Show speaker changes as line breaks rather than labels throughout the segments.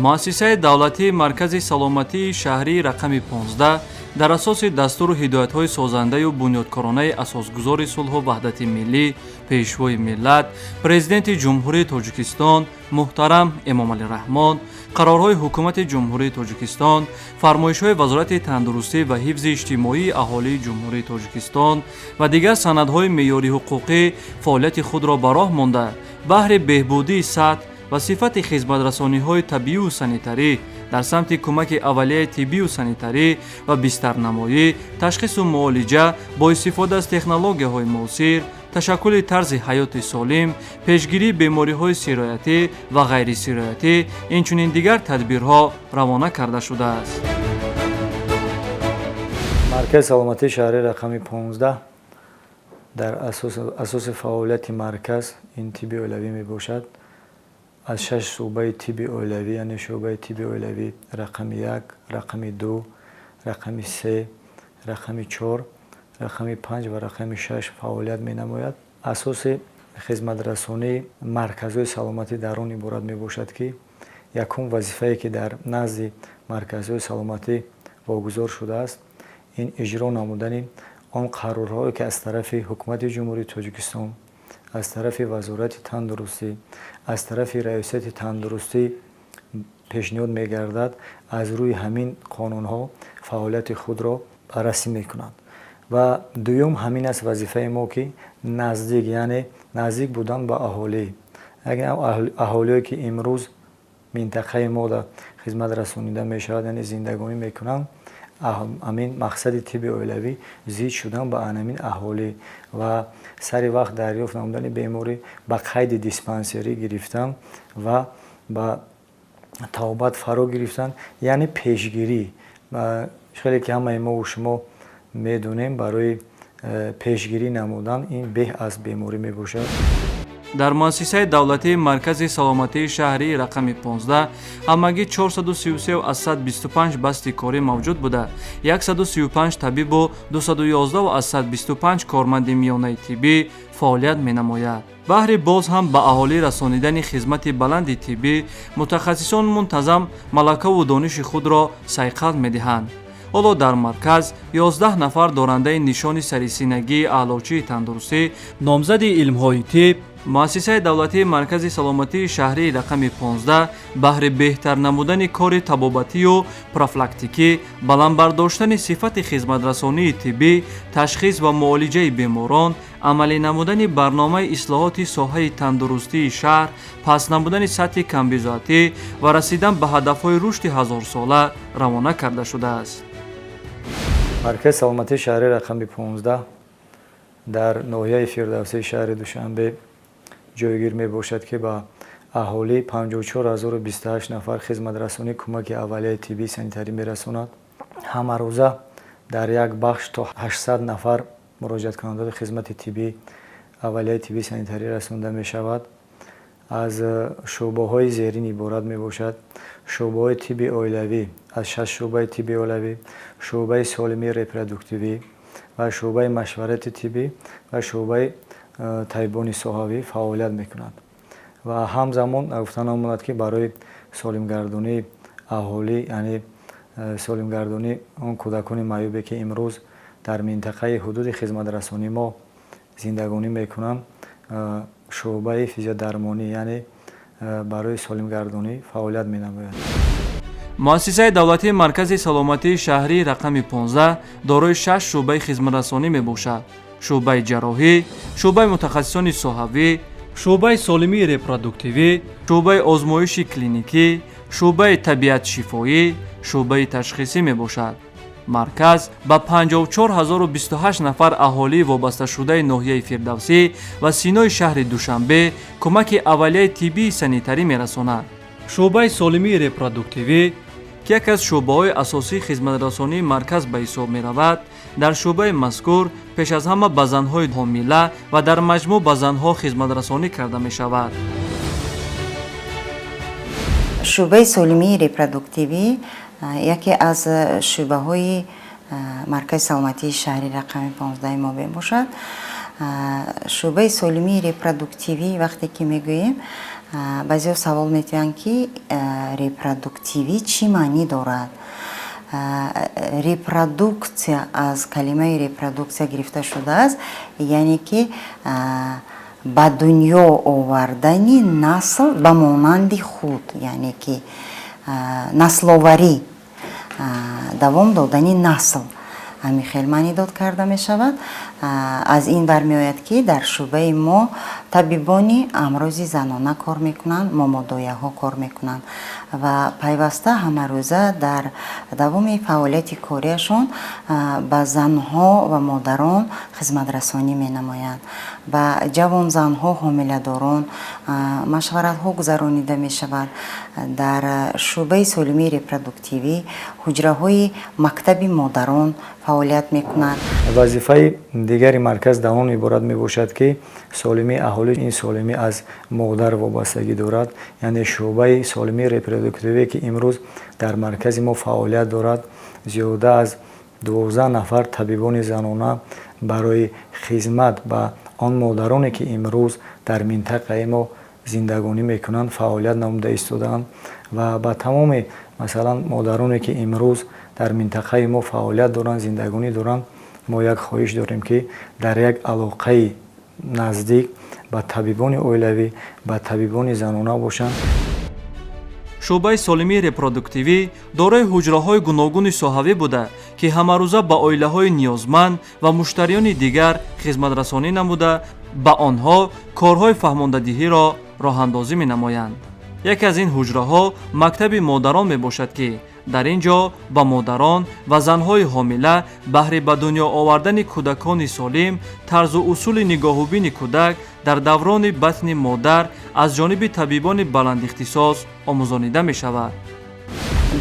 Муассисаи давлатии Маркази саломатии шаҳрии рақами 15 дар асоси дастуру ҳидоятҳои созандаю бунёдкоронаи Асосгузори сулҳу ваҳдати миллӣ, Пешвои миллат, Президенти Ҷумҳурии Тоҷикистон муҳтарам Эмомалӣ Раҳмон, қарорҳои Ҳукумати Ҷумҳурии Тоҷикистон, фармоишҳои Вазорати тандурустӣ ва ҳифзи иҷтимоии аҳолии Ҷумҳурии Тоҷикистон ва дигар санадҳои меъёрии ҳуқуқӣ фаъолияти худро ба роҳ монда, баҳри беҳбудии сатҳ ва сифати хизматрасониҳои табиию санитарӣ дар самти кӯмаки аввалияи тиббию санитарӣ ва бистарнамоӣ, ташхису муолиҷа бо истифода аз технологияҳои муосир, ташаккули тарзи ҳаёти солим, пешгирии бемориҳои сироятӣ ва ғайрисироятӣ, инчунин дигар тадбирҳо равона карда шудааст.
Маркази саломатии шаҳрии рақами 15 дар асоси фаъолияти марказ ин тибби оилавӣ мебошад. Аз шаш шӯъбаи тибби оилавӣ, яъне шӯъбаи тибби оилавӣ рақами 1, рақами 2, рақами 3, рақами 4, рақами 5 ва рақами 6 фаъолият менамояд. Асоси хизматрасонии марказҳои саломатӣ дар он иборат мебошад, ки якум вазифае, ки дар назди марказҳои саломатӣ вогузор шудааст, ин иҷро намудани он қарорҳое, ки аз тарафи Ҳукумати Ҷумҳурии Тоҷикистон, аз тарафи Вазорати тандурустӣ, аз тарафи Раёсати тандурустӣ пешниҳод мегардад, аз рӯи ҳамин қонунҳо фаъолияти худро баррасӣ мекунанд. Ва дуюм ҳамин аст вазифаи мо, ки наздик, яъне наздик будан ба аҳолӣ, аҳолие, ки имрӯз минтақаи мо дар хизмат расонида мешавад, яъне зиндагонӣ мекунанд. Ҳамин мақсади тибби оилавӣ зич шудан ба анамин аҳолӣ ва сари вақт дарёфт намудани беморӣ, ба қайди диспансерӣ гирифтан ва ба табобат фаро гирифтан, яъне пешгирӣ. Хеле ки ҳамаи мову шумо медонем, барои пешгирӣ намудан ин беҳ аз беморӣ мебошад.
Дар муассисаи давлатии Маркази саломатии шаҳрии рақами 15 ҳамагӣ 433,25 басти корӣ мавҷуд буда, 135 табибу 211,25 корманди миёнаи тиббӣ фаъолият менамояд. Баҳри боз ҳам ба аҳолӣ расонидани хизмати баланди тиббӣ мутахассисон мунтазам малакаву дониши худро сайқал медиҳанд. Ҳоло дар марказ 11 нафар дорандаи нишони сарисинагии аълочии тандурустӣ, номзади илмҳои тиб. Муассисаи давлатии Маркази саломатии шаҳрии рақами 15 баҳри беҳтар намудани кори табобатию профилактикӣ, баланд бардоштани сифати хизматрасонии тиббӣ, ташхис ва муолиҷаи беморон, амалӣ намудани барномаи ислоҳоти соҳаи тандурустии шаҳр, паст намудани сатҳи камбизоатӣ ва расидан ба ҳадафҳои рушди ҳазорсола равона карда шудааст.
Маркази саломатии шаҳрии рақами 15 дар ноҳияи Фирдавсии шаҳри Душанбе ҷойгир мебошад, ки ба аҳолӣ 54 028 нафар хизматрасонии кӯмаки аввалияи тиббии санитарӣ мерасонад. Ҳамарӯза дар як бахш то 800 нафар муроҷиаткунандагони хизмати тиббии аввалияи тиббии санитарӣ расонда мешавад. Аз шӯъбаҳои зерин иборат мебошад: шӯъбаҳои тибби оилавӣ аз шаш шӯъбаи тибби оилавӣ, шӯъбаи солимии репродуктивӣ ва шӯъбаи машварати тиббӣ ва шӯъбаи табибони соҳавӣ фаъолият мекунанд. Ва ҳамзамон гуфта намонад, ки барои солимгардонии аҳолӣ, яъне солимгардонии он кӯдакони маъюбе, ки имрӯз дар минтақаи ҳудуди хизматрасонии мо зиндагонӣ мекунанд, шӯъбаи физиодармонӣ, яъне барои солимгардонӣ фаъолият менамояд.
Муассисаи давлатии Маркази саломатии шаҳрии рақами 15 дорои шаш шӯъбаи хизматрасонӣ мебошад: шӯъбаи ҷарроҳӣ, шӯъбаи мутахассисони соҳавӣ, шӯъбаи солимии репродуктивӣ, шӯъбаи озмоиши клиникӣ, шӯъбаи табиатшифоӣ, шӯъбаи ташхисӣ мебошад. Марказ ба 54 028 нафар аҳолии вобасташудаи ноҳияи Фирдавсӣ ва Синои шаҳри Душанбе кӯмаки аввалияи тиббии санитарӣ мерасонад. Шӯъбаи солимии репродуктивӣ, ки яке аз шӯъбаҳои асосии хизматрасонии марказ ба ҳисоб меравад, дар шӯъбаи мазкур пеш аз ҳама ба занҳои ҳомила ва дар маҷмӯъ ба занҳо хизматрасонӣ карда мешавад.
Шӯъбаи солимии репродуктивӣ яке аз шӯъбаҳои Маркази саломатии шаҳри рақами 15-и мо мебошад. Шӯъбаи солимии репродуктивӣ, вақте ки мегӯем, Баъзеҳо савол метиҳанд, ки репродуктивӣ чӣ маънӣ дорад. Репродукция аз калимаи репродукция гирифта шудааст, яъне ки ба дунё овардани насл ба монанди худ, яъне ки насловарӣ, давом додани насл, ҳамин хел маънидод карда мешавад. Аз ин бармеояд, ки дар шӯъбаи мо табибони амрози занона кор мекунанд, момодояҳо кор мекунанд ва пайваста ҳамарӯза дар давоми фаъолияти кориашон ба занҳо ва модарон хизматрасонӣ менамоянд. Ба ҷавонзанҳо, ҳомиладорон машваратҳо гузаронида мешавад. Дар шӯъбаи солимии репродуктивӣ ҳуҷраҳои мактаби модарон фаъолият мекунад.
Вазифаи дигари марказ дар он иборат мебошад, ки солимии аҳолӣ, ин солимӣ аз модар вобастагӣ дорад. Яъне шӯъбаи солимии репродуктивие, ки имрӯз дар маркази мо фаъолият дорад, зиёда аз 12 нафар табибони занона барои хизмат ба он модароне, ки имрӯз дар минтақаи мо зиндагонӣ мекунанд, фаъолият намуда истодаанд. Ва ба тамоми, масалан, модароне, ки имрӯз дар минтақаи мо фаъолият доранд, зиндагонӣ доранд, мо як хоҳиш дорем, ки дар як алоқаи наздик ба табибони оилавӣ, ба табибони занона бошанд.
Шӯъбаи солимии репродуктивӣ дорои ҳуҷраҳои гуногуни соҳавӣ буда, ки ҳамарӯза ба оилаҳои ниёзманд ва муштариёни дигар хизматрасонӣ намуда, ба онҳо корҳои фаҳмондадиҳиро роҳандозӣ менамоянд. Яке аз ин ҳуҷраҳо мактаби модарон мебошад, ки дар ин ҷо ба модарон ва занҳои ҳомила баҳри ба дунё овардани кӯдакони солим, тарзу усули нигоҳубини кӯдак дар даврони батни модар аз ҷониби табибони баландихтисос омӯзонида мешавад.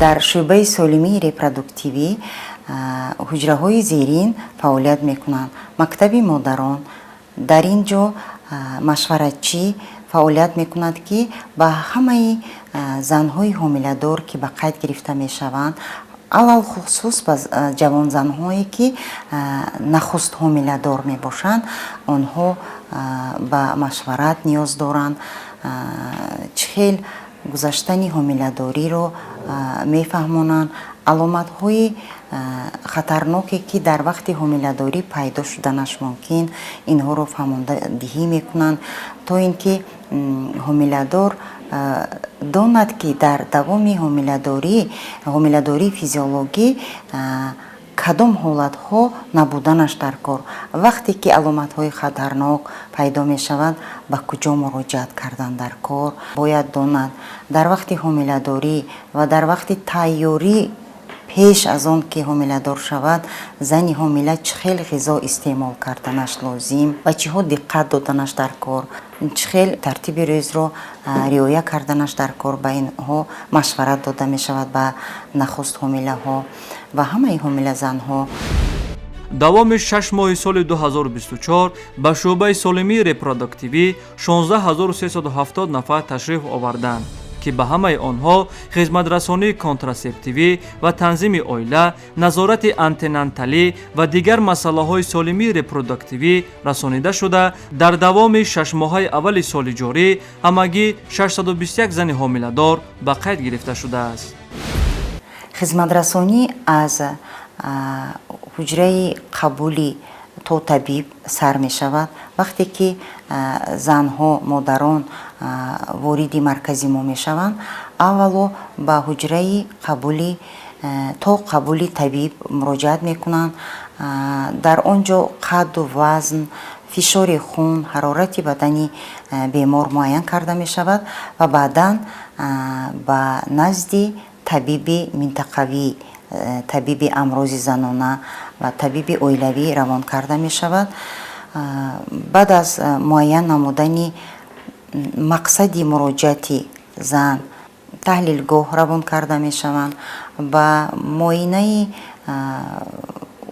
Дар шӯъбаи солимии репродуктивӣ ҳуҷраҳои зерин фаъолият мекунанд: мактаби модарон. Дар ин ҷо машваратчӣ фаъолият мекунад, ки ба ҳамаи занҳои ҳомиладор, ки ба қайд гирифта мешаванд, алалхусус ба ҷавонзанҳое, ки нахуст ҳомиладор мебошанд, онҳо ба машварат ниёз доранд, чӣ хел гузаштани ҳомиладориро мефаҳмонанд, аломатҳои хатарноке, ки дар вақти ҳомиладорӣ пайдо шуданаш мумкин, инҳоро фаҳмондадиҳӣ мекунанд, то ин ки ҳомиладор донад, ки дар давоми ҳомиладорӣ, ҳомиладории физиологӣ кадом ҳолатҳо набуданаш дар кор, вақте ки аломатҳои хатарнок пайдо мешаванд, ба куҷо муроҷиат кардан дар кор бояд донад. Дар вақти ҳомиладорӣ ва дар вақти тайёрӣ, пеш аз он ки ҳомиладор шавад, зани ҳомила чӣ хел ғизо истеъмол карданаш лозим, ба чиҳо диққат доданаш дар кор, чӣ хел тартиби рӯзро риоя карданаш дар кор, ба инҳо машварат дода мешавад, ба нахуст ҳомилаҳо ва ҳамаи ҳомилазанҳо.
Давоми 6 моҳи соли 2024 ба шӯъбаи солимии репродуктивӣ 16 370 нафар ташриф оварданд, ки ба ҳамаи онҳо хизматрасонии контрасептивӣ ва танзими оила, назорати антенаталӣ ва дигар масъалаҳои солимии репродуктивӣ расонида шуда, дар давоми шашмоҳаи аввали соли ҷорӣ ҳамагӣ 621 зани ҳомиладор ба қайд гирифта шудааст.
Хизматрасонӣ аз ҳуҷраи қабулӣ то табиб сар мешавад. Вақте ки занҳо, модарон вориди маркази мо мешаванд, аввало ба ҳуҷраи қабулӣ то қабули табиб муроҷиат мекунанд. Дар он ҷо қадду вазн, фишори хун, ҳарорати бадани бемор муайян карда мешавад ва баъдан ба назди табиби минтақавӣ, табиби амрози занона ва табиби оилавӣ равон карда мешавад. Баъд аз муайян намудани мақсади муроҷиати зан, таҳлилгоҳ равон карда мешаванд, ба муоинаи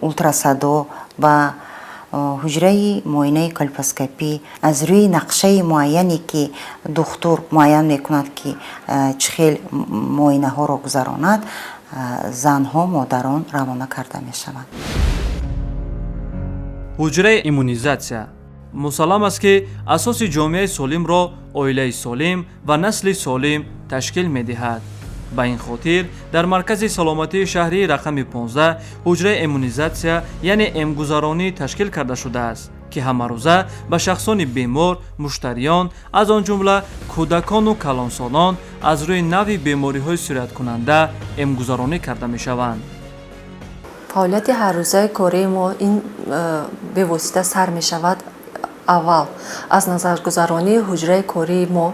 ултрасадо, ба ҳуҷраи муоинаи кольпоскопӣ, аз рӯи нақшаи муайяне, ки духтур муайян мекунад, ки чӣ хел муоинаҳоро гузаронад, занҳо, модарон равона карда мешаванд.
Ҳуҷраи иммунизатсия. Мусаллам аст, ки асоси ҷомеаи солимро оилаи солим ва насли солим ташкил медиҳад. Ба ин хотир дар маркази саломатии шаҳрии рақами 15 ҳуҷраи иммунизатсия, яъне эмгузаронӣ ташкил карда шудааст, ки ҳамарӯза ба шахсони бемор, муштариён, аз он ҷумла кӯдакону калонсолон, аз рӯи навъи бемориҳои сирояткунанда эмгузаронӣ карда мешаванд.
Фаъолияти ҳаррӯзаи кории мо ин бевосита сар мешавад аввал аз назаргузаронии ҳуҷраи кории мо,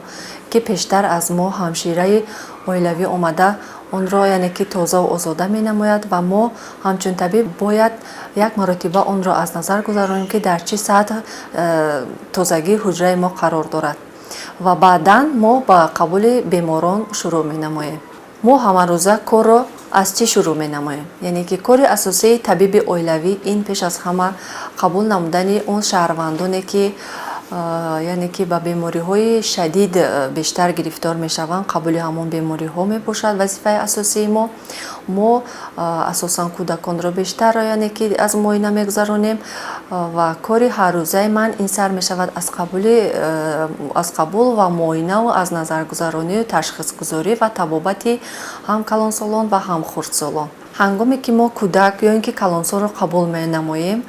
ки пештар аз мо ҳамшираи оилавӣ омада, онро, яъне ки, тозаву озода менамояд ва мо ҳамчун табиб бояд як маротиба онро аз назар гузаронем, ки дар чӣ сатҳ тозагии ҳуҷраи мо қарор дорад, ва баъдан мо ба қабули беморон шурӯъ менамоем. Мо ҳамарӯза корро аз чӣ шурӯъ менамоем? Яъне ки кори асосии табиби оилавӣ ин пеш аз ҳама қабул намудани он шаҳрвандоне, ки, яъне ки, ба бемориҳои шадид бештар гирифтор мешаванд, қабули ҳамон бемориҳо мебошад вазифаи асосии мо. Мо асосан кӯдаконро бештар, яъне ки, аз муоина мегузаронем ва кори ҳаррӯзаи ман ин сар мешавад аз қабул ва муоинаву аз назаргузаронию ташхисгузорӣ ва табобати ҳам калонсолон ва ҳам хурдсолон. Ҳангоме ки мо кӯдак ё ин ки калонсолро қабул менамоем,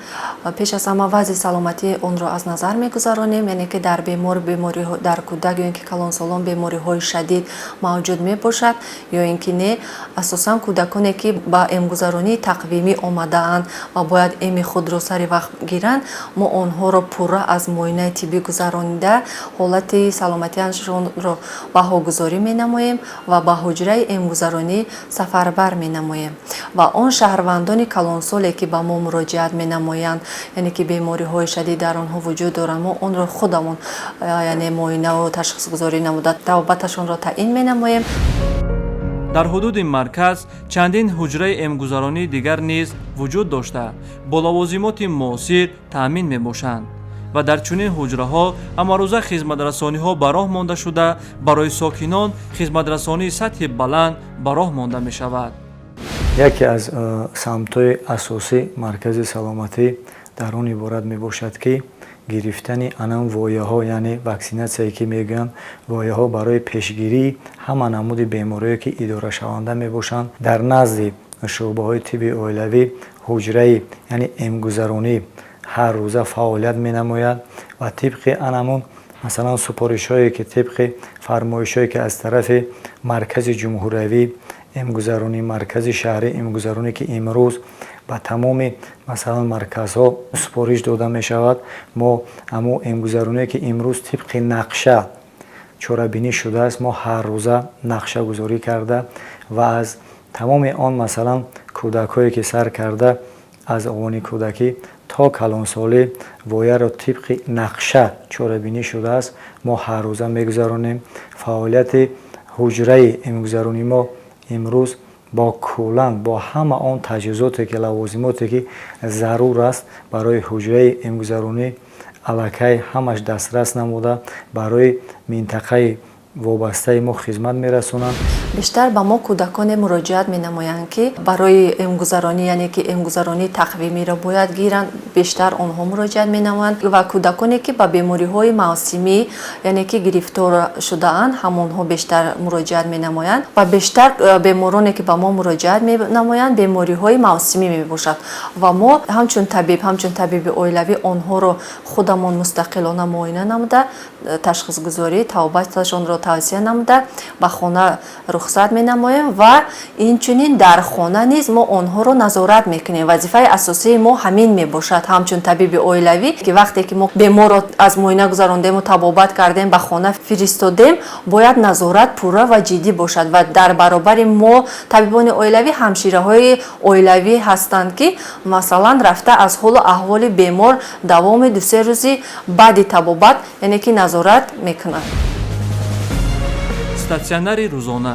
пеш аз ҳама вазъи саломатии онро аз назар мегузаронем, яъне ки дар бемор бемориҳо, дар кӯдак ё ин ки калонсолон бемориҳои шадид мавҷуд мебошад ё ин ки не. Асосан кӯдаконе, ки ба эмгузаронии тақвимӣ омадаанд ва бояд эми худро сари вақт гиранд, мо онҳоро пурра аз муоинаи тиббӣ гузаронида, ҳолати саломатиашонро баҳогузорӣ менамоем ва ба ҳуҷраи эмгузаронӣ сафарбар менамоем. Ва он шаҳрвандони калонсоле, ки ба мо муроҷиат менамоянд, яъне ки бемориҳои шадид дар онҳо вуҷуд доранд, мо онро худамон, яъне, муоинаву ташхисгузорӣ намуда, табобаташонро таъин менамоем.
Дар ҳудуди марказ чандин ҳуҷраи эмгузаронии дигар низ вуҷуд дошта, бо лавозимоти муосир таъмин мебошанд ва дар чунин ҳуҷраҳо ҳамарӯза хизматрасониҳо ба роҳ монда шуда, барои сокинон хизматрасонии сатҳи баланд ба роҳ монда мешавад.
Яке аз самтҳои асосии маркази саломатӣ дар он иборат мебошад, ки гирифтани анам вояҳо, яъне ваксинатсияе ки мегӯянд, вояҳо барои пешгирии ҳама намуди бемориҳое, ки идорашаванда мебошанд. Дар назди шӯъбаҳои тибби оилавӣ ҳуҷраи, яъне эмгузаронӣ, ҳар рӯза фаъолият менамояд ва тибқи анамун, масалан, супоришҳое ки, тибқи фармоишҳое ки аз тарафи маркази ҷумҳуриявӣ эмгузаронӣ, маркази шаҳрӣ эмгузаронӣ, ки имрӯз ба тамоми, масалан, марказҳо супориш дода мешавад, мо ҳамун эмгузароние, ки имрӯз тибқи нақша чорабинӣ шудааст, мо ҳаррӯза нақшагузорӣ карда ва аз тамоми он, масалан, кӯдакҳое, ки сар карда аз овони кӯдакӣ то калонсолӣ вояро тибқи нақша чорабинӣ шудааст, мо ҳаррӯза мегузаронем. Фаъолияти ҳуҷраи эмгузаронии мо имрӯз бо куллан бо ҳама он таҷҳизоте ки, лавозимоте ки зарур аст барои ҳуҷраи эмгузаронӣ, аллакай ҳамаш дастрас намуда, барои минтақаи вобастаи мо хизмат мерасонанд.
Бештар ба мо кӯдаконе муроҷиат менамоянд, ки барои эмгузаронӣ, яъне ки эмгузаронии тақвимиро бояд гиранд, бештар онҳо муроҷиат менамоянд ва кӯдаконе, ки ба бемориҳои мавсимӣ, яъне ки, гирифтор шудаанд, ҳамонҳо бештар муроҷиат менамоянд. Ва бештар бемороне, ки ба мо муроҷиат менамоянд, бемориҳои мавсимӣ мебошад ва мо ҳамчун табиб, ҳамчун табиби оилавӣ онҳоро худамон мустақилона муоина намуда, ташхисгузорӣ, табобаташонро тавсия намуда, ба хона рухсат менамоем ва инчунин дар хона низ мо онҳоро назорат мекунем. Вазифаи асосии мо ҳамин мебошад ҳамчун табиби оилавӣ, ки вақте ки мо беморро аз муоина гузарондему табобат кардем, ба хона фиристодем, бояд назорат пурра ва ҷиддӣ бошад. Ва дар баробари мо, табибони оилавӣ, ҳамшираҳои оилавӣ ҳастанд, ки, масалан, рафта аз ҳолу аҳволи бемор давоми 2-се рӯзи баъди табобат, яъне ки, назорат мекунанд.
Статсионари рӯзона.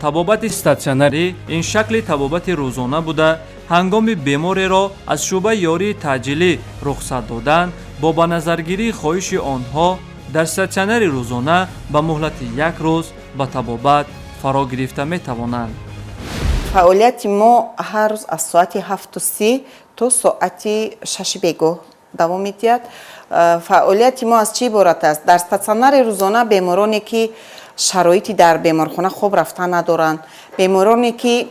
Табобати статсионарӣ ин шакли табобати рӯзона буда, ҳангоми бемореро аз шӯъбаи ёрии таъҷилӣ рухсат додан, бо ба назаргирии хоҳиши онҳо дар статсионари рӯзона ба муҳлати як рӯз ба табобат фаро гирифта метавонанд.
Фаъолияти мо ҳар рӯз аз соати 7:30 то соати 6-и бегоҳ. давом медиҳад. Фаъолияти мо аз чӣ иборат аст? Дар статсионари рӯзона бемороне, ки шароити дар беморхона хоб рафтан надоранд, бемороне, ки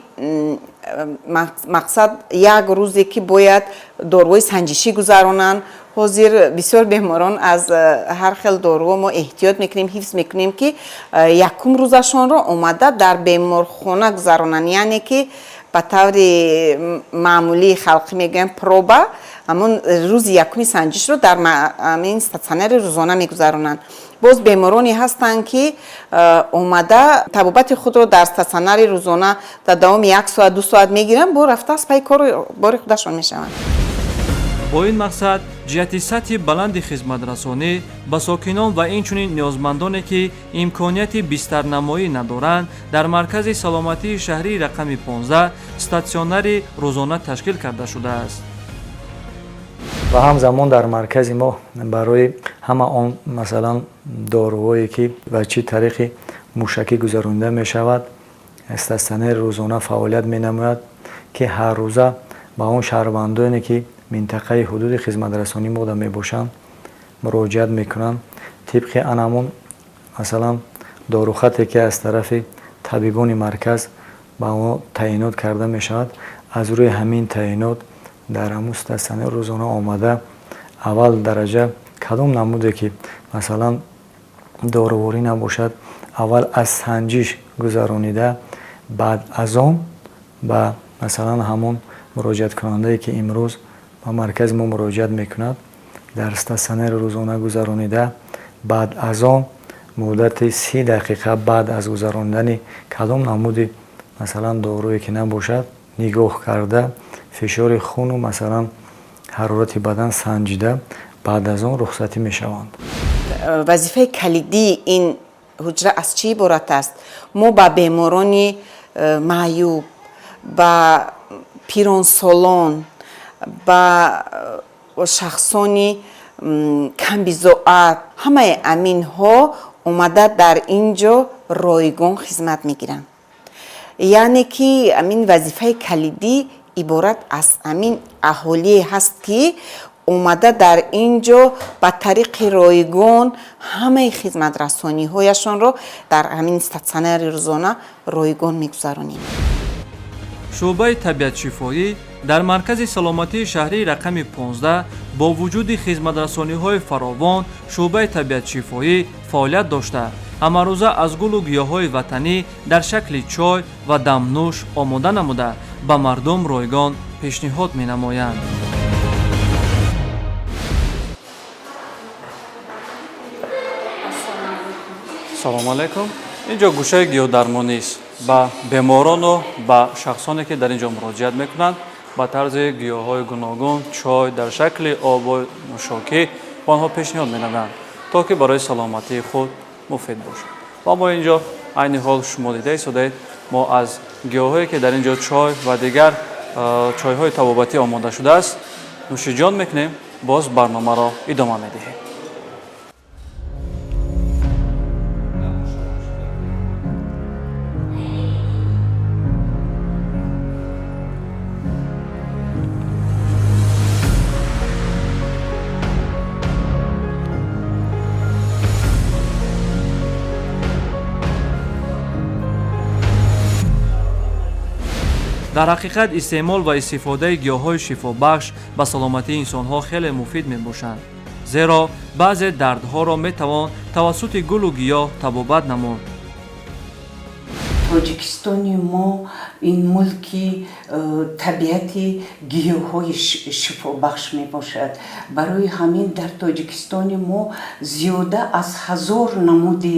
мақсад як рӯзе, ки бояд доруҳои санҷишӣ гузаронанд. Ҳозир бисёр беморон аз ҳар хел доруҳо мо эҳтиёт мекунем, ҳифз мекунем, ки якум рӯзашонро омада дар беморхона гузаронанд, яъне ки ба таври маъмулии халқӣ мегӯям, проба, ҳамон рӯзи якуми санҷишро дар ҳамин статсионари рӯзона мегузаронанд. Боз бемороне ҳастанд, ки омада табобати худро дар статсионари рӯзона дар давоми як соат, 2 соат мегиранд, бо рафта аз пайи кору бори худашон мешаванд.
Бо ин мақсад, ҷиҳати сатҳи баланди хизматрасонӣ ба сокинон ва инчунин ниёзмандоне, ки имконияти бистарнамоӣ надоранд, дар маркази саломатии шаҳрии рақами 15 статсионари рӯзона ташкил карда шудааст.
Ва ҳамзамон дар маркази мо барои ҳама он, масалан, доруҳое, ки ба чӣ тариқи мушакӣ гузаронида мешавад, статсионари рӯзона фаъолият менамояд, ки ҳаррӯза ба он шаҳрвандоне, ки минтақаи ҳудуди хизматрасонӣ мода мебошанд, муроҷиат мекунанд. Тибқи анамон, масалан, дорухате, ки аз тарафи табибони марказ ба онҳо таъинот карда мешавад, аз рӯи ҳамин таъинот дар ҳамун статсионар рӯзона омада, аввал дараҷа кадом намуде, ки, масалан, доруворӣ набошад, аввал аз санҷиш гузаронида, баъд аз он ба, масалан, ҳамон муроҷиаткунандае, ки имрӯз ба маркази мо муроҷиат мекунад, дар статсионари рӯзона гузаронида, баъд аз он муддати 30 дақиқа баъд аз гузаронидани кадом намуди, масалан, доруе ки набошад, нигоҳ карда, фишори хуну, масалан, ҳарорати бадан санҷида, баъд аз он рухсатӣ мешаванд.
Вазифаи калидии ин ҳуҷра аз чӣ иборат аст? Мо ба беморони маъюб, ба пиронсолон, ба шахсони камбизоат, ҳамаи аминҳо омада дар ин ҷо ройгон хизмат мегиранд. Яъне ки амин вазифаи калидӣ иборат аз амин аҳолие ҳаст, ки омада дар ин ҷо ба тариқи ройгон ҳамаи хизматрасониҳояшонро дар ҳамин статсионари рӯзона ройгон мегузаронем.
Шӯъбаи табиатшифоӣ дар маркази саломатии шаҳрии рақами 15. Бо вуҷуди хизматрасониҳои фаровон, шӯъбаи табиатшифоӣ фаъолият дошта, ҳамарӯза аз гулу гиёҳҳои ватанӣ дар шакли чой ва дамнӯш омода намуда, ба мардум ройгон пешниҳод менамоянд. Салому алайкум! Ин ҷо гӯшаи гиёҳдармонист. Ба беморону ба шахсоне, ки дар ин ҷо муроҷиат мекунанд, ба тарзи гиёҳҳои гуногун чой дар шакли обу нӯшокӣ ба онҳо пешниҳод менамоянд, то ки барои саломатии худ муфид бошад. Ва мо ин ҷо айни ҳол шумо дида истодаед, мо аз гиёҳҳое, ки дар ин ҷо чой ва дигар чойҳои табобатӣ омода шудааст, нӯшиҷон мекунем, боз барномаро идома медиҳем. Дар ҳақиқат, истеъмол ва истифодаи гиёҳҳои шифобахш ба саломатии инсонҳо хеле муфид мебошанд, зеро баъзе дардҳоро метавон тавассути гулу гиёҳ табобат намуд.
Тоҷикистони мо ин мулки табиати гиёҳҳои шифобахш мебошад. Барои ҳамин дар Тоҷикистони мо зиёда аз 1000 намуди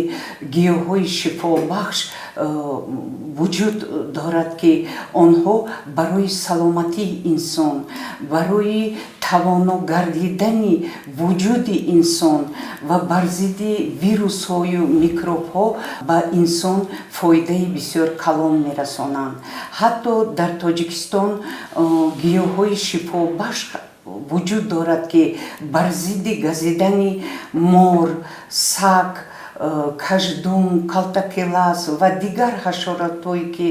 гиёҳҳои шифобахш вуҷуд дорад, ки онҳо барои саломатии инсон, барои тавоно гардидани вуҷуди инсон ва бар зидди вирусҳою микробҳо ба инсон фоидаи бисёр калон мерасонанд. Ҳатто дар Тоҷикистон гиёҳҳои шифобахш вуҷуд дорад, ки бар зидди газидани мор, саг каждум, калтакелас ва дигар ҳашаротҳое, ки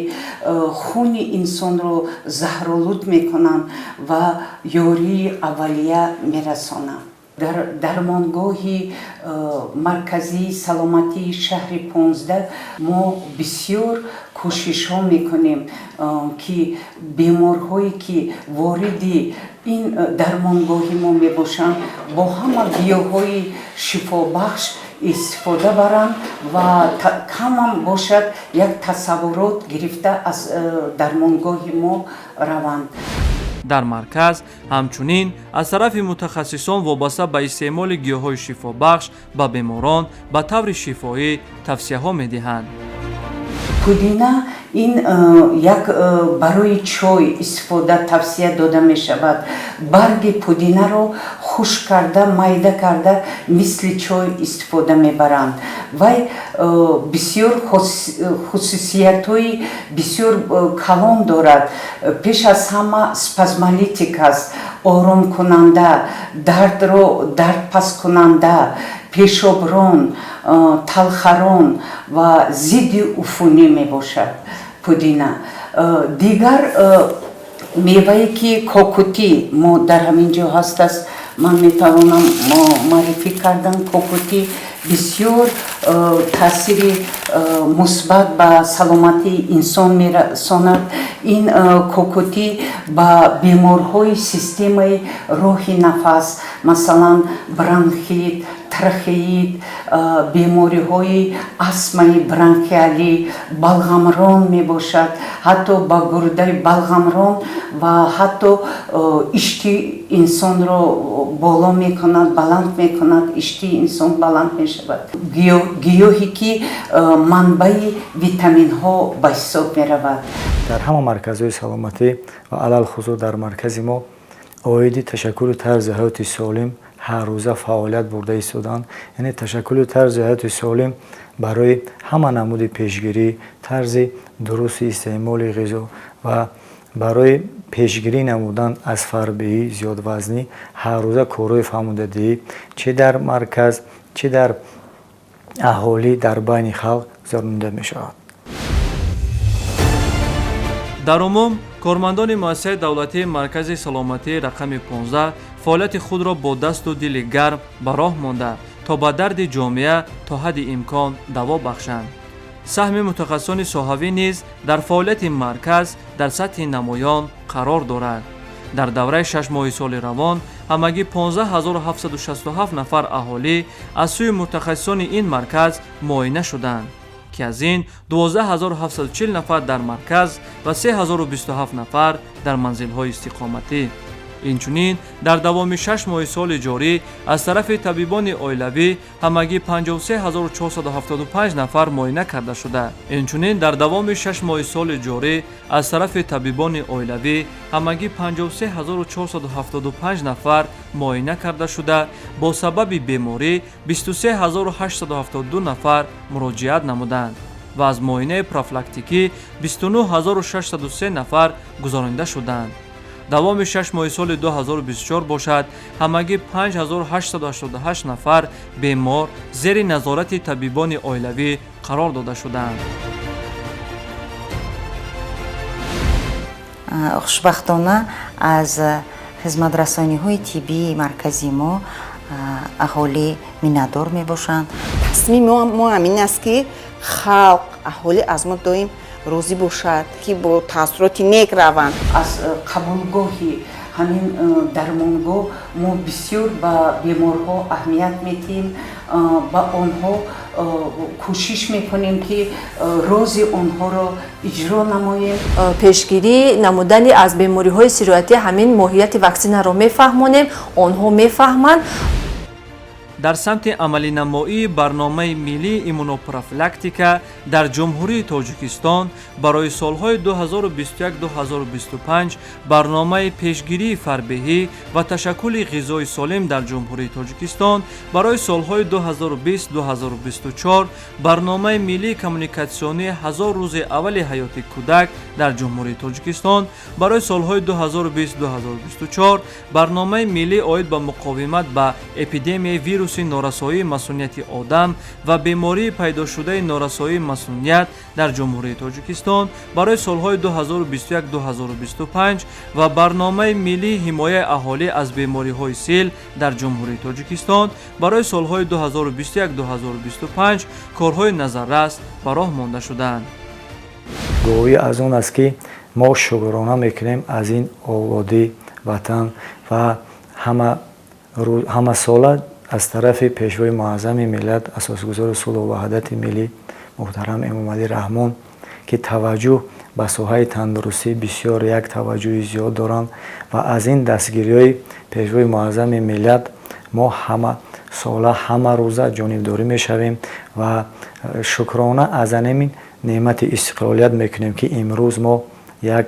хуни инсонро заҳролуд мекунанд ва ёрии аввалия мерасонанд. Дар дармонгоҳи марказии саломатии шаҳри 15 мо бисёр кӯшишҳо мекунем, ки беморҳое, ки вориди ин дармонгоҳи мо мебошанд, бо ҳама гиёҳҳои шифобахш истифода баранд ва камам бошад, як тасаввурот гирифта аз дармонгоҳи мо раванд.
Дар марказ ҳамчунин аз тарафи мутахассисон вобаста ба истеъмоли гиёҳҳои шифобахш ба беморон ба таври шифоӣ тавсияҳо медиҳанд.
Пудина ин як барои чой истифода тавсия дода мешавад. Барги пудинаро хушк карда, майда карда, мисли чой истифода мебаранд. Вай бисёр хусусиятҳои бисёр калон дорад. Пеш аз ҳама спазмолитик аст, оромкунанда, дардро дардпасткунанда, пешоброн, талхарон ва зидди уфунӣ мебошад пудина. Дигар мевае, ки кокутӣ мо дар ҳамин ҷо ҳастаст, ман метавонам муаррифӣ кардан. Кокутӣ бисёр таъсири мусбат ба саломатии инсон мерасонад. Ин кокутӣ ба беморҳои системаи роҳи нафас, масалан, бронхит, трахеит, бемориҳои астмаи бронхиалӣ, балғамрон мебошад, ҳатто ба гурдаи балғамрон ва ҳатто ишти инсонро боло мекунад, баланд мекунад, ишти инсон баланд мешавад. Гиёҳе, ки манбаи витаминҳо ба ҳисоб меравад.
Дар ҳама марказҳои саломатӣ ва алалхусус дар маркази мо оиди ташаккули тарзи ҳаёти солим ҳаррӯза фаъолият бурда истоданд. Яъне ташаккули тарзи ҳаёти солим барои ҳама намуди пешгирӣ, тарзи дурусти истеъмоли ғизо ва барои пешгирӣ намудан аз фарбеҳӣ, зиёдвазнӣ ҳаррӯза корҳои фаҳмодадиҳӣ чӣ дар марказ, чӣ дар аҳолӣ, дар байни халқ гузаронида мешавад.
Дар умум, кормандони муассисаи давлатии маркази саломатии рақами 15 фаъолияти худро бо дасту дили гарм ба роҳ монда, то ба дарди ҷомеа то ҳадди имкон даво бахшанд. Саҳми мутахассисони соҳавӣ низ дар фаъолияти марказ дар сатҳи намоён қарор дорад. Дар давраи 6 моҳи соли равон ҳамагӣ 15 767 нафар аҳолӣ аз сӯи мутахассисони ин марказ муоина шуданд, ки аз ин 12 740 нафар дар марказ ва 3027 нафар дар манзилҳои истиқоматӣ. Инчунин, дар давоми 6 моҳи соли ҷорӣ аз тарафи табибони оилавӣ ҳамагӣ 53 475 нафар муоина карда шуда. Инчунин, дар давоми 6 моҳи соли ҷорӣ аз тарафи табибони оилавӣ ҳамагӣ 53 475 нафар муоина карда шуда, бо сабаби беморӣ 23 872 нафар муроҷиат намуданд ва аз муоинаи профилактикӣ 29 603 нафар гузаронида шуданд. Давоми 6 моҳи соли 2024 бошад, ҳамагӣ 5888 нафар бемор зери назорати табибони оилавӣ қарор дода шуданд.
Хушбахтона, аз хизматрасониҳои тиббии маркази мо аҳолӣ миннатдор мебошанд.
Тасмими мо ҳамин аст, ки халқ, аҳолӣ аз мо доим розӣ бошад, ки бо таассуроти нек раванд.
Аз қабулгоҳи ҳамин дармонгоҳ мо бисёр ба беморҳо аҳамият медиҳем, ба онҳо кӯшиш мекунем, ки рози онҳоро иҷро намоем.
Пешгирӣ намудани аз бемориҳои сироятӣ, ҳамин моҳияти ваксинаро мефаҳмонем, онҳо мефаҳманд.
Дар самти амалинамоии барномаи миллии иммунопрофилактика Дар Ҷумҳурии Тоҷикистон барои солҳои 2021-2025 барномаи пешгирии фарбеҳӣ ва ташаккули ғизои солим дар Ҷумҳурии Тоҷикистон барои солҳои 2020-2024, барномаи миллии коммуникатсионии 1000 рӯзи аввали ҳаёти кӯдак дар Ҷумҳурии Тоҷикистон барои солҳои 2020-2024, барномаи миллӣ оид ба муқовимат ба эпидемияи вируси норасоии масунияти одам ва бемории пайдошудаи норасоии масуният дар Ҷумҳурии Тоҷикистон барои солҳои 2021-2025 ва барномаи миллии ҳимояи аҳолӣ аз бемориҳои сил дар Ҷумҳурии Тоҷикистон барои солҳои 2021-2025 корҳои назаррас ба роҳ монда шуданд.
Гувоҳӣ аз он аст, ки мо шукрона мекунем аз ин ободӣ ватан ва ҳамасола аз тарафи Пешвои Муаззами миллат, Асосгузори сулҳу ваҳдати миллӣ муҳтарам Эмомалӣ Раҳмон, ки таваҷҷӯҳ ба соҳаи тандурустӣ бисёр як таваҷҷӯҳи зиёд доранд, ва аз ин дастгириҳои Пешвои Муаззами миллат мо ҳама сола, ҳама рӯза ҷонибдорӣ мешавем ва шукрона аз анамин неъмати истиқлолият мекунем, ки имрӯз мо як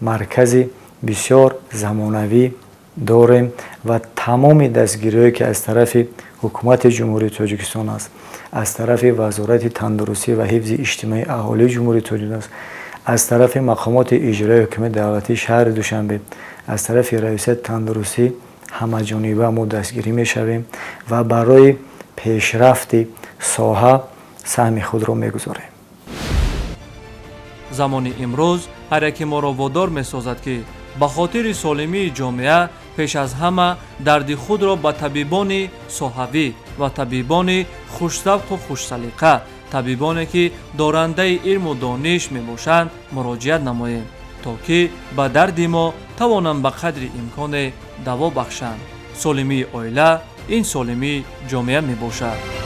маркази бисёр замонавӣ дорем ва тамоми дастгириҳое, ки аз тарафи Ҳукумати Ҷумҳурии Тоҷикистон аст, аз тарафи Вазорати тандурустӣ ва ҳифзи иҷтимоии аҳолии Ҷумҳурии Тоҷикистон аст, аз тарафи мақомоти иҷроии ҳокимияти давлатии шаҳри Душанбе, аз тарафи Раёсати тандурустӣ, ҳамаҷониба мо дастгирӣ мешавем ва барои пешрафти соҳа саҳми худро мегузорем.
Замони имрӯз ҳар яке моро водор месозад, ки ба хотири солимии ҷомеа пеш аз ҳама дарди худро ба табибони соҳавӣ ва табибони хушзавқу хушсалиқа, табибоне ки дорандаи илму дониш мебошанд, муроҷиат намоем, то ки ба дарди мо тавонанд ба қадри имконе даво бахшанд. Солимии оила ин солимии ҷомеа мебошад.